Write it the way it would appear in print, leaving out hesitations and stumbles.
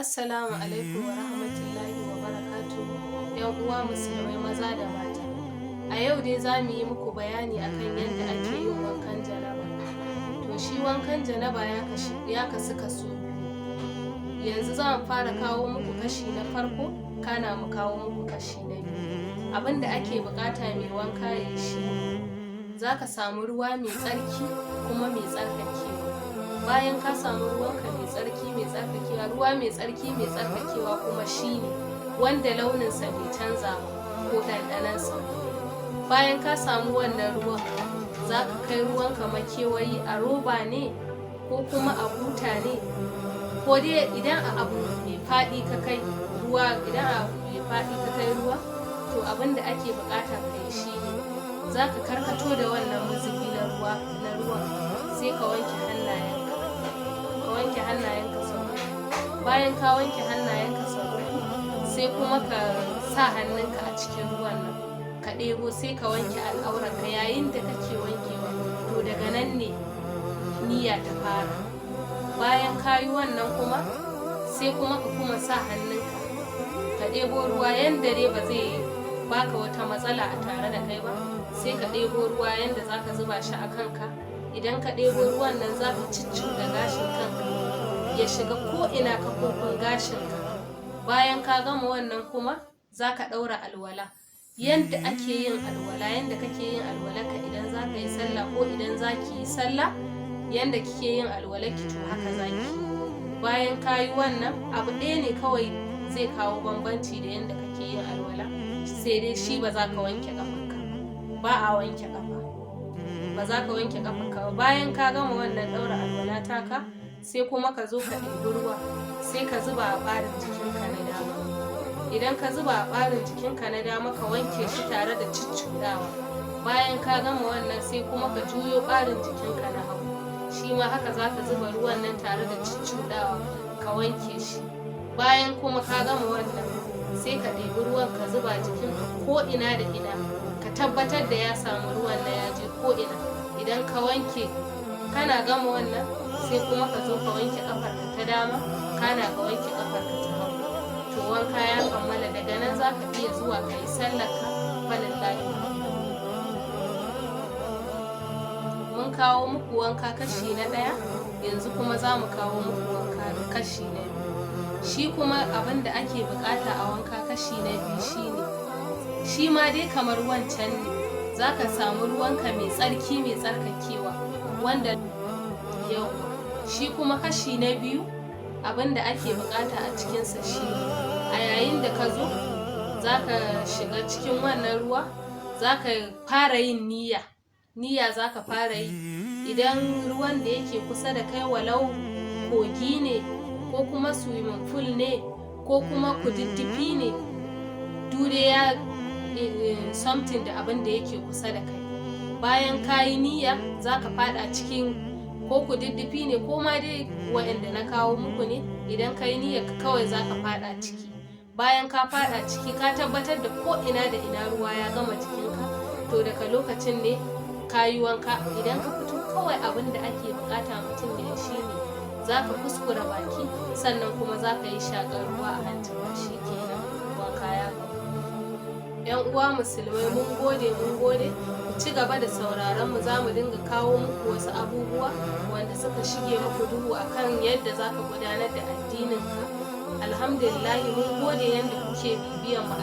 Assalamu alaikum wa rahmatullahi wa barakatuhu, ‘yan uwa musulmai maza da mata. A yau dai za mu yi muku bayani akan yadda ake yin wankan janaba. To shi wankan janaba ya kasu kaso biyu. Yanzu za mu fara kawo muku kashi na farko, kana mu kawo muku kashi na biyu. Abin da ake buƙata mai wanka ya yi shi ne, za ka samu ruwa mai tsarki kuma mai tsarkakewa. Bayan ka samu ruwanka mai tsarki mai tsarkakewa, ruwa mai tsarki mai tsarkakewa kuma shine wanda launinsa bai canza ba ko ɗanɗanonsa. Bayan ka samu wannan ruwan, za ka kai ruwanka makewayi, a roba ne ko kuma a buta ne, ko dai idan a abu mai faɗi ka kai ruwa, idan a abu mai faɗi ka kai ruwa, to abin da ake buƙata ka yi shine za ka karkato da wannan mazubi na ruwa na ruwan, sai ka wanke hannayenka, ka wanke hannayenka sau uku. Bayan ka wanke hannayenka sau uku, sai kuma ka sa hannunka a cikin ruwan nan, ka ɗebo, sai ka wanke al'aurarka. Yayin da kake wankewa, to daga nan ne niyya ta fara. Bayan ka yi wannan kuma, sai kuma ka kuma sa hannunka ka ɗebo ruwa, yanda dai ba zai baka wata matsala a tare da kai ba, sai ka ɗebo ruwa yanda za ka zuba shi a kanka. Idan ka ɗebo ruwan nan, za ka cuccuɗa gashin kanka ya shiga ko'ina kafofin gashinka. Bayan ka gama wannan kuma, za ka ɗaura alwala yanda ake yin alwala, yanda kake yin alwalarka idan za ka yi sallah ko idan za ki yi sallah, yanda kike yin alwalarki, to haka za ki yi. Bayan ka yi wannan, abu ɗaya ne kawai zai kawo bambanci da yanda kake yin alwala, sai dai shi ba za ka wanke ƙafarka ba. A wanke ƙafa, ba za ka wanke ƙafarka ba. Bayan ka gama wannan ɗaura alwala taka, sai kuma ka zo ka ɗebi ruwa, sai ka zuba a ɓarin jikinka na dama. Idan ka zuba a ɓarin jikinka na dama, ka wanke shi tare da cuccuɗawa. Bayan ka gama wannan, sai kuma ka juyo ɓarin jikinka na hagu, shi ma haka za ka zuba ruwan nan tare da cuccuɗawa, ka wanke shi. Bayan kuma ka gama wannan, sai ka ɗebi ruwan ka zuba jikinka ko ina da ina, ka tabbatar da ya samu ruwan na ya je ko ina. Idan ka wanke, kana gama wannan, sai kuma ka zo ka wanke ƙafarka ta dama, kana ka wanke ƙafarka ta hagu. To wanka ya kammala. Daga nan za ka iya zuwa ka yi sallarka, falillahi. Mun kawo muku wanka kashi na ɗaya, yanzu kuma za mu kawo muku wanka kashi na biyu. Shi kuma abin da ake buƙata a wanka kashi na biyu shine, shi ma dai kamar wancan ne, za ka samu ruwanka mai tsarki mai tsarkakewa wanda yau. Shi kuma kashi na biyu, abin da ake buƙata a cikinsa shine, a yayin da ka zo za ka shiga cikin wannan ruwa, za ka fara yin niyya. Niyya za ka fara yi. Idan ruwan da yake kusa da kai, walau kogi ne ko kuma swimming pool ne ko kuma kududdufi ne, duk dai ya something da abin da yake kusa da kai. Bayan ka yi niyya, za ka faɗa cikin ko kududdufi ne ko ma dai waɗanda na kawo muku ne. Idan ka yi niyyar ka, kawai za ka faɗa ciki. Bayan ka faɗa ciki, ka tabbatar da ko ina da ina ruwa ya gama jikinka, to daga lokacin ne ka yi wanka. Idan ka fito, kawai abin da ake buƙata mutum ya yi shine za ka kuskure baki, sannan kuma za ka yi shaƙar ruwa a hancinka. Shi kenan, wanka ya gama. Yan uwa musulmai, mun gode, mun gode. Ku ci gaba da sauraron mu, za mu dinga kawo muku wasu abubuwa wanda suka shige muku duhu akan yadda za ka gudanar da addininka. Alhamdulillahi, mun gode yadda kuke bibiyan mu.